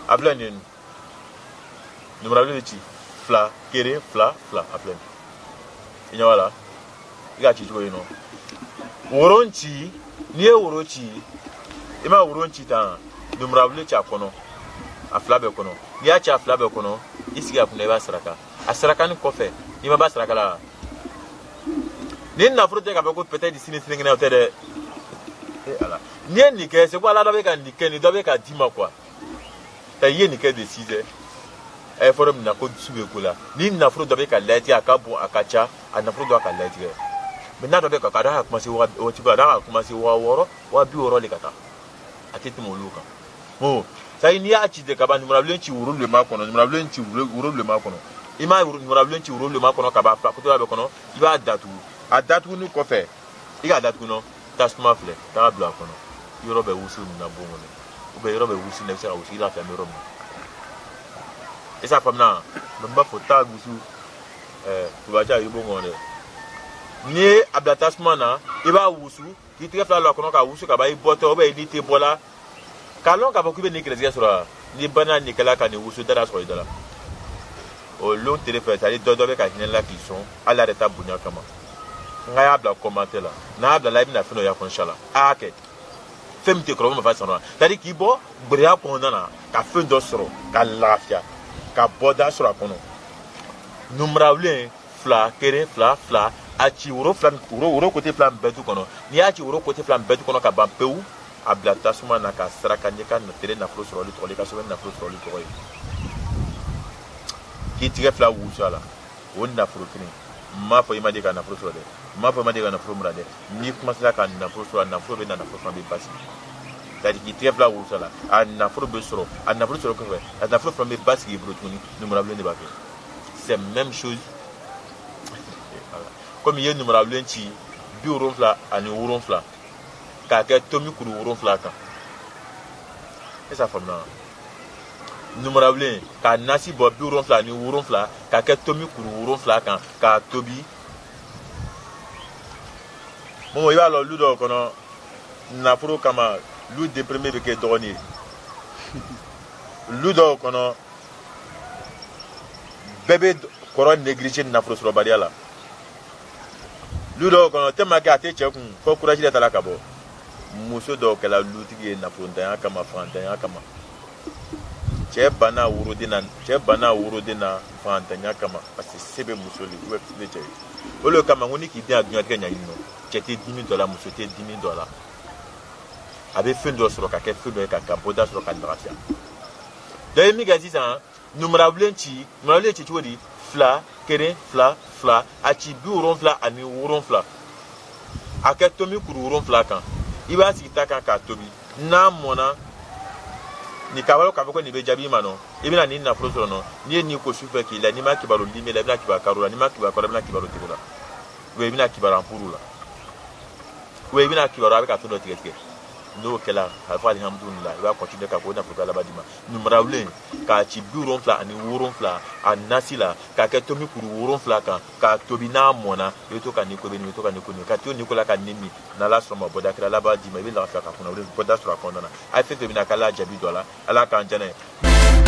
A filɛ nin ye, numarabilen bɛ ci fila, kelen, fila, fila. A filɛ nin, i ɲɛ b'a la, i k'a ci cogo ye nɔ. Woro ci, n'i ye woro ci, i ma woro ci tan, numarabilen ci a kɔnɔ, a fila bɛɛ kɔnɔ. N'i y'a ci a fila bɛɛ kɔnɔ, i sigi a kunna, i b'a saraka. A sarakani kɔfɛ, n'i ma ba saraka la, ni nafolo tɛ k'a fɔ ko peut-être sini sinikɛnɛ, o tɛ dɛ. E Ala, n'i ye nin kɛ, c'est ko Ala dɔ bɛ ka nin kɛ, nin dɔ bɛ ka d'i ma quoi. I ye nin kɛ de 6 heures, a ye fɔlɔ min na ko dusu bɛ ko la, ni nafolo dɔ bɛ ka layitigɛ, a ka bon, a ka ca, a nafolo dɔ a ka layitigɛ. Mais n'a dɔ bɛ ka d'a ka commencer waati a d'a ka commencer 6000, 60,000 de ka taa, a tɛ tɛmɛ olu kan. Bon, ça n'i y'a ci de ka ban, numarabilen ci woro bilenman kɔnɔ, numarabilen ci woro bilenman kɔnɔ, i m'a numarabilen ci woro bilenman kɔnɔ ka ban, fila kotola bɛ kɔnɔ, i b'a datugu. A datuguni kɔfɛ, i k'a datugu nɔ, tasuma filɛ, taga bila a kɔnɔ. Yɔrɔ bɛ wusu nin na bon kɔnɔ, ou bien yɔrɔ bɛ wusu na, i bɛ se ka wusu i lafiya bɛ yɔrɔ min na. I s'a faamuya? Mɛ n b'a fɔ taa wusu kubaja i b'o kɔnɔ dɛ. N'i ye a bila tasuma na, i b'a wusu k'i tɛgɛ fila don a kɔnɔ k'a wusu ka ban, i bɔtɔ ou bien n'i tɛ bɔ la, k'a lɔn k'a fɔ k'i bɛ nin gɛrɛsɛgɛ sɔrɔ. N'i banna nin kɛla ka nin wusu da sɔrɔ i da la, o lon tere fɛ, c'est à dire dɔ dɔ bɛ ka hinɛ la k'i sɔn hali a yɛrɛ ta bonya kama. N ka y'a bila commentaire la, n'a y'a bila la, i bɛna fɛn dɔ y'a kɔnɔ inchallah. A y'a kɛ fɛn min tɛ kɔrɔbɔ ma fa sɔrɔ, c'est à dire k'i bɔ gɛlɛya kɔnɔna na ka fɛn dɔ sɔrɔ ka lafiya ka bɔda sɔrɔ a kɔnɔ. Numarabilen fila, kelen, fila, fila, a ci woro fila, woro côté fila bɛɛ tu kɔnɔ. N'i y'a ci woro côté fila bɛɛ tu kɔnɔ ka ban pewu, a bila tasuma na ka saraka n'i ka tere nafolo sɔrɔli tɔgɔ ye, i ka sɛbɛn nafolo sɔrɔli tɔgɔ ye, k'i tigɛ fila wusu a la. O nafolo kelen, n m'a fɔ i ma deli ka nafolo sɔrɔ dɛ, n m'a fɔ i ma deli ka nafolo mara dɛ. N'i commencera ka nafolo sɔrɔ, a nafolo bɛ na, nafolo fana bɛ basigi. C'est à dire k'i tigɛ fila wusu a la, a nafolo bɛ sɔrɔ, a nafolo sɔrɔ kɔfɛ, a nafolo fana bɛ basigi i bolo tuguni. Numarabilen de b'a kɛ, c'est même chose comme i ye numarabilen ci 77 k'a kɛ tomi kuru 7 kan. E s'a faamuya? Numarabilen k'a nasi bɔ 77 k'a kɛ tomi kuru 7 kan k'a tobi. Momo, i b'a lɔn, lu dɔw kɔnɔ, nafolo kama, lu déprimé bɛ kɛ dɔgɔnin ye. Lu dɔw kɔnɔ, bɛɛ bɛ kɔrɔ négliger nafolo sɔrɔbaliya la. Lu dɔw kɔnɔ, tellement que a tɛ cɛ kun fɔ courage yɛrɛ ta la ka bɔ. Muso dɔw kɛla lutigi ye nafolotanya kama, fantanya kama. Cɛ banna woroden na, cɛ banna woroden na fantanya kama, parce que se bɛ muso le, ou se bɛ cɛ ye. O de kama n ko ni k'i den a diɲɛlatigɛ ɲɛɲini nɔ, cɛ tɛ dimi dɔ la, muso tɛ dimi dɔ la, a bɛ fɛn dɔ sɔrɔ ka kɛ fɛn dɔ ye ka bɔda sɔrɔ ka lafiya. Dɔ ye min kɛ sisan, numarabilen ci, numarabilen ci cogo di? Fila, kelen, fila, fila, a ci 77, a kɛ tomi kuru 7 kan, i b'a sigi ta kan k'a tobi. N'a mɔnna nin k'a b'a k'a fɔ ko nin bɛ jaabi i ma nɔ, i bɛna nin nafolo sɔrɔ nɔ. N'i ye nin ko su fɛ k'i la, n'i ma kibaru limé la, i bɛna kibaru karo la, n'i ma kibaru karo la, i bɛna kibaru tigɛ la, ou bien i bɛna kibaru anpuru la, ou bien i bɛna kibaru a bɛ ka fɛn dɔ tigɛ tigɛ. N'o kɛla, a fɔ alihamudulilayi, i b'a continuer ka k'o nafolo kɛ. Ala b'a d'i ma. Numarabilen k'a ci 77, a nasi la k'a kɛ tomi kuru 7 kan k'a tobi. N'a mɔnna, i bɛ to ka nin ko bɛ nin, i bɛ to ka nin ko nin, ka to nin ko la ka nin min. N'Ala sɔnna ma, bɔda kɛra, Ala b'a d'i ma, i bɛ lafiya ka kunna, bɔda sɔrɔ a kɔnɔna na. A ye fɛn fɛn bɛ na, k'Ala jaabi don a la. Ala k'an jɛnɛ ye.